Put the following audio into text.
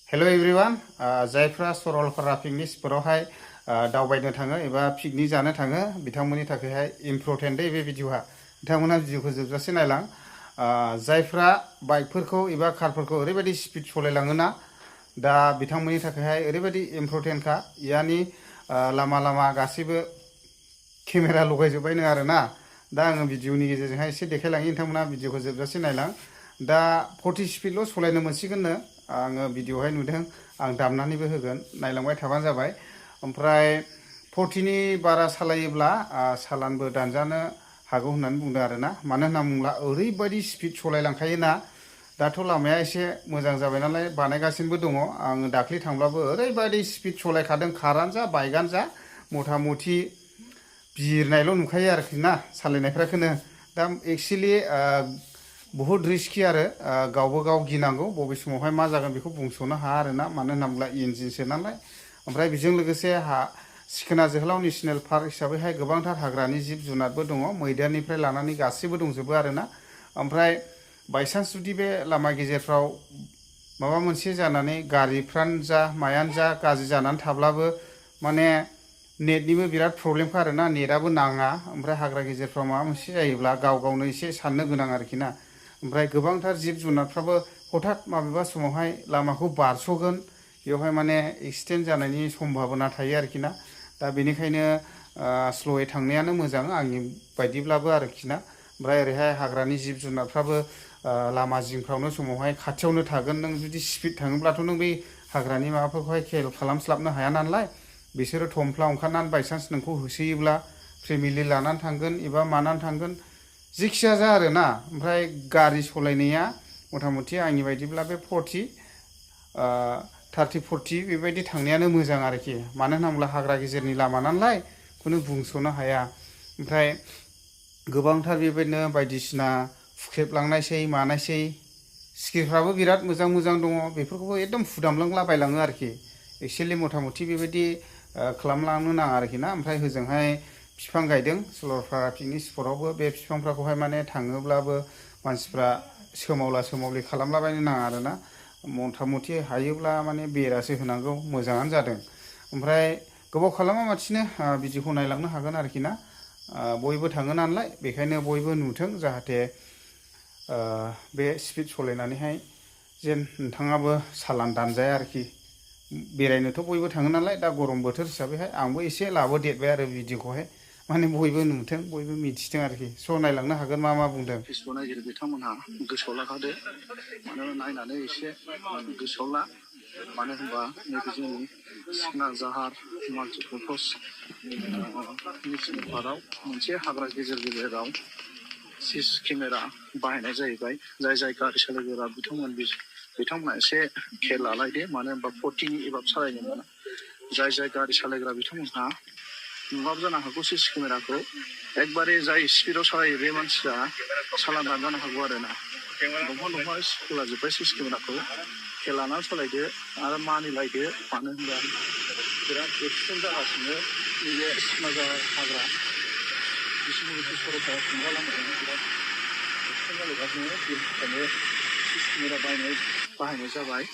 hello everyone जायफ्रा Saralpara picnic स्पटआवहाय दावबायनो थाङो एबा पिकनिक जानो थाङो बिथांमोननि थाखायहाय इम्परटेन्ट बे भिडिअआ बिथांमोना भिडिअखौ जोबजासे नायलां जायफ्रा बाइकफोरखौ एबा कारफोरखौ ओरैबायदि स्पिड सालायलाङोना दा बिथांमोननि थाखायहाय ओरैबायदि इम्परटेन्टखा यानि लामा लामा गासैबो केमेरा लगायजोब्बायनो आरोना दा आङो भिडिअनि गेजेरजोंहाय एसे देखायलाङि नोंथांमोना भिडिअखौ जोबजासे नायलां दा 40 स्पिडल' सालायनो मोनसिगोननो आङो भिडिअआवहाय नुदों आं दामनानैबो होगोन नायलांबाय थाबानो जाबाय ओमफ्राय 40नि बारा सालायोब्ला सालानबो दानजानो हागौ होननानै बुंदों आरोना मानो होनना बुङोब्ला ओरैबायदि स्पिड सालायलांखायोना दाथ' लामाया एसे मोजां जाबाय नालाय बानायगासिनोबो दङ आङो दाख्लै थांब्लाबो ओरैबायदि स्पिड सालायखादों कारानो जा बाइकआनो जा मथा मथि बिरनायल' नुखायो आरोखि ना सालायनायफ्राखौनो दा एक्सुवेलि बहुत रिस्कि आरो गावबो गाव गिनांगौ बबे समावहाय मा जागोन बेखौ बुंस'नो हाया आरोना मानो होनना बुङोब्ला इन्जिनसो नालाय ओमफ्राय बेजों लोगोसे सिखोना जोहोलाव नेशनेल पार्क हिसाबैहाय गोबांथार हाग्रानि जिब जुनारबो दङ मैदेरनिफ्राय लानानै गासैबो दंजोबो आरोना ओमफ्राय बायसान्स जुदि बे लामा गेजेरफ्राव माबा मोनसे जानानै गारिफ्रानो जा मायानो जा गाज्रि जानानै थाब्लाबो माने नेटनिबो बिराद प्रब्लेमखा आरोना नेटआबो नाङा ओमफ्राय हाग्रा गेजेरफ्राव माबा मोनसे जायोब्ला गाव गावनो एसे साननो गोनां आरोखि ना ओमफ्राय गोबांथार जिब जुनारफ्राबो हठात माबेबा समावहाय लामाखौ बारस'गोन बेवहाय माने एक्सिडेन्ट जानायनि सम्भाबना थायो आरोखि ना दा बेनिखायनो स्ल'यै थांनायानो मोजां आंनि बायदिब्लाबो आरोखि ना ओमफ्राय ओरैहाय हाग्रानि जिब जुनारफ्राबो लामा जिंफ्रावनो समावहाय खाथियावनो थागोन नों जुदि स्पिड थाङोब्लाथ' नों बै हाग्रानि माबाफोरखौहाय खेल खालामस्लाबनो हाया नालाय बिसोरो थमफ्ला ओंखारनानै बायसान्स नोंखौ होसोयोब्ला फेमिलि लानानै थांगोन एबा मानानै थांगोन जिखिया जा आरोना ओमफ्राय गारि सालायनाया मथा मथि आंनि बायदिब्ला बे 30-40 बेबायदि थांनायानो मोजां आरोखि मानो होनना बुङोब्ला हाग्रा गेजेरनि लामा नालाय खुनु बुंस'नो हाया ओमफ्राय गोबांथार बेबायदिनो बायदिसिना फुख्रेबलांनायसै मानायसै सिखिरिफ्राबो बिराद मोजां मोजां दङ बेफोरखौबो एकदम फुदामलांलाबायलाङो आरोखि एक्सुवेलि मथा मथि बेबायदि खालामलांनो नाङा आरोखि ना ओमफ्राय होजोंहाय बिफां गायदों सरलपारा पिकनिक स्पटआवबो बे बिफांफ्राखौहाय माने थाङोब्लाबो मानसिफ्रा सोमावला सोमावलि खालामलाबायनो नाङा आरोना मथा मथि हायोब्ला माने बेरासो होनांगौ मोजाङानो जादों ओमफ्राय गोबाव खालामा माथिनो भिडिअखौ नायलांनो हागोन आरोखि ना बयबो थाङो नालाय बेखायनो बयबो नुथों जाहाथे बे स्पिड सालायनानैहाय जेन नोंथाङाबो सालान दानजाया आरोखि बेरायनोथ' बयबो थाङो नालाय दा गरम बोथोर हिसाबैहाय आंबो एसे लाबोदेरबाय आरो भिडिअखौहाय माने बयबो नुथों बयबो मिथिथों आरोखि स' नायलांनो हागोन मा बुंदों फेसबुक नायगिरि बिथांमोनहा गोसोआव लाखादो मानो नायनानै एसे गोसोआव ला मानो होनबा नैबे जोंनि सिखना जाहार माल्टिपार्पस नेशनेल पार्कआव मोनसे हाग्रा गेजेर गेजेराव सिसि केमेरा बाहायनाय जाहैबाय जाय गारि सालायग्रा बिथांमोना एसे खेल लालायदो मानो होनबा 40नि एबाब सालायनो मोना जाय गारि सालायग्रा बिथांमोनहा नुवाबो जानो हागौ सिसि केमेराखौ एकबारे जाय स्पिडआव सालायो बे मानसिया सालान दानजानो हागौ आरो ना दंफां खोलाजोब्बाय सिसि केमेराखौ खेल लानानै सालायदो आरो मानिलायदो मानो होनबा बिराद एक्सिडेन्ट जागासिनो नैबे सिखना जाहार हाग्रा बिसुमुथि सरलपारा थांग्रा लामायाव बिराद एक्सिडेन्ट जागासिनो बेनि थाखायनो सिसि केमेरा बाहायनाय जाबाय